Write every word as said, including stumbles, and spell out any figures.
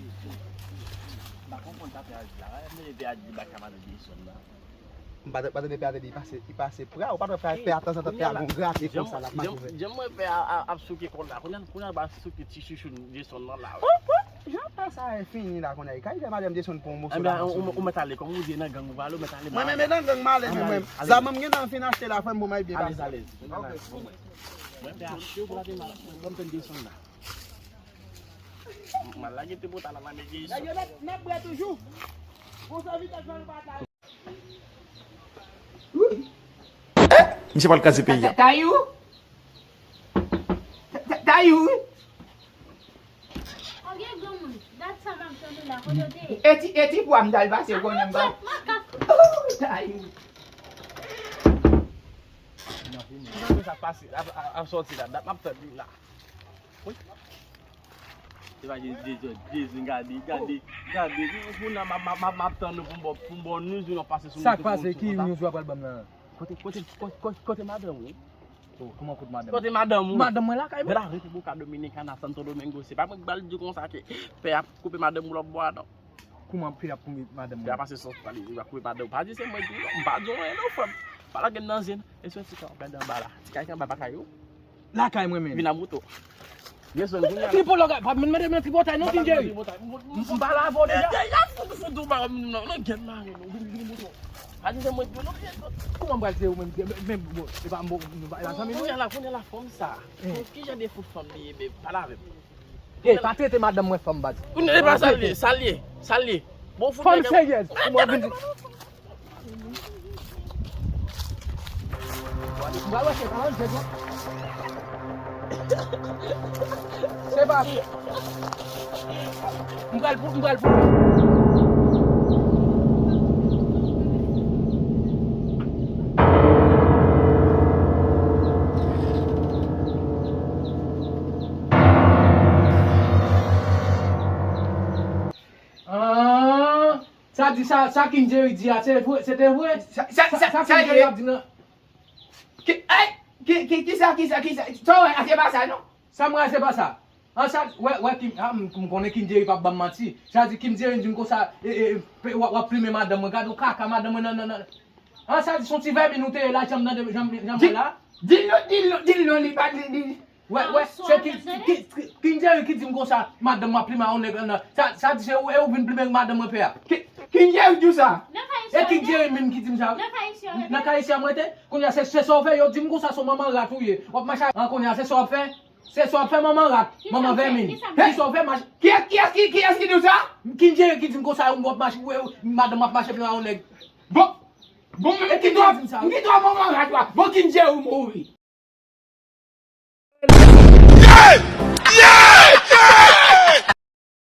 M pa konprann sa pè a di la. Mwen pè a di baka madan Jason la. M pa t, pa tande pè a te di li pase, li pase pra, ou pa t wè pè a, pè a tanzantan pè a gon grate konsa l ap mache ouvè. Jan mwen pè a ap souke kòd la, kounye a, kounye a l ap souke ti chouchou Jason nan la. Jan pè sa a fini la kounye a, li kay fè madanm Jason pran yon moso la. Ou mèt ale, kòm ou di nan gang ou pale, ou mèt ale. Mwen menm e nan gang m ale menm. Zam mwen gen nan fin achte la, frè m, bon, m ap byen pase. Alèz, alèz. Mwen pè a cho pou l ap madanm Jason la. M al lage ti bouta nan lame Jason. Nèg yo n ap, n ap bwè toujou. Gon sèvitè k fè nou pa ta. Misye pral kraze peyi a. Tayou? Tayou? Ok, granmoun, dat sa m ap tann ou la, kote w te ye? E ti, e ti pwa m t al pase, ou konnen m pa. Makak! Tayou. Gade sa k pase, ap, ap, ap sòti la, dat m ap tann li la. Wi. Se pa Jezi, Jezi, Jezi, gade, gade, gade. Kounye a m ap, m ap, m ap, m ap tann nou pou m ba, pou m ba w news, nou pase sou moto. Sa k pase? Ki news w ap pral ban m nan? Kote, kote, kote, kote, kote madanm ou? Oh, kòman kote madanm? Kote madanm ou? Madanm mwen lakay mwen. Bèl a Repibika Dominikana, Santo Domingo. Se pa mwen k ba l di konsa ke pè ap koupe madanm ou lòt bò a non. Kòman pè ap koupe madanm mwen? Pè a pase sòs pale, li va koupe madanm ou. Pa di se mwen di w non, m pa di w anyen non, frè m. Pa lage m nan zen. E se yon ti kay w ap gade anba la. Ti kay ki anba pa kay ou. Lakay mwen menm. Vin a moto. Yes, sir, kounye a. Tripotay, pa vin mande mwen tripotay non, King Jerry. M pa la avè w deja. Y ap fout, fout ou pa non, non, gèt mare nou. Vin, vin moto. Pa di se mwen di w non. Kòman m pral di w menm, menm, bon, se pa m, bon, nou pa la zanmi nou. Kounye a la, kounye a la fanm sa. Ki jan de fout fanm li ye, babe? Pale avè m. Ey, pa trete madanm mwen fanm baz. Ou ne pa salye, salye, salye. Bon, fout fanm seryèz. Pou mwen vin di. Mwen wè se pa yon jèt non. Se pa. Mwen pral pou, mwen pral pou. Ah, sa di sa, sa King Jerry di a, se vre, se te vre? Sa, sa, sa, sa King Jerry ap di nan. Ki, ey, ki, ki, ki sa, ki sa, ki sa? Sa w wè a, se pa sa non. Sa m wè a, se pa sa. An sa, wè, wè, King, a, m, m konnen King Jerry p ap ban m manti. Sa di King Jerry di m konsa, e, e, e, w ap, w ap plimen madanm mwen. Gade yon kaka madanm mwen nan, nan, nan. An sa di se yon ti vèmin ou te ye la, jan m tande, jan m, jan m wè la. Di l non, di l non, di l non, li pa di, di. Wè, wè, se ki, ki, ki, King Jerry ki di m konsa, madanm mwen ap plimen yon nèg nan. Sa, sa di se ou, e ou vin plimen madanm mwen pè a. Ki, King Jerry di w sa? E King Jerry menm ki di m sa. Nan Kayisyen mwen te. Kounye a se, se sa w fè, yo di m konsa se yon manman rat ou ye. W ap mache an kounye a se sa w ap fè. Se sa w ap fè manman rat, manman vèmin. Ki sa w fè mache. Kiyès, kiyès ki, kiyès ki di w sa? King Jerry ki di m konsa, w ap mache, w, madanm ap mache plimen yon nèg. Bon, bon, men ki dwa, ki dwa manman rat la. Bon, King Jerry ou mouri. Yeah!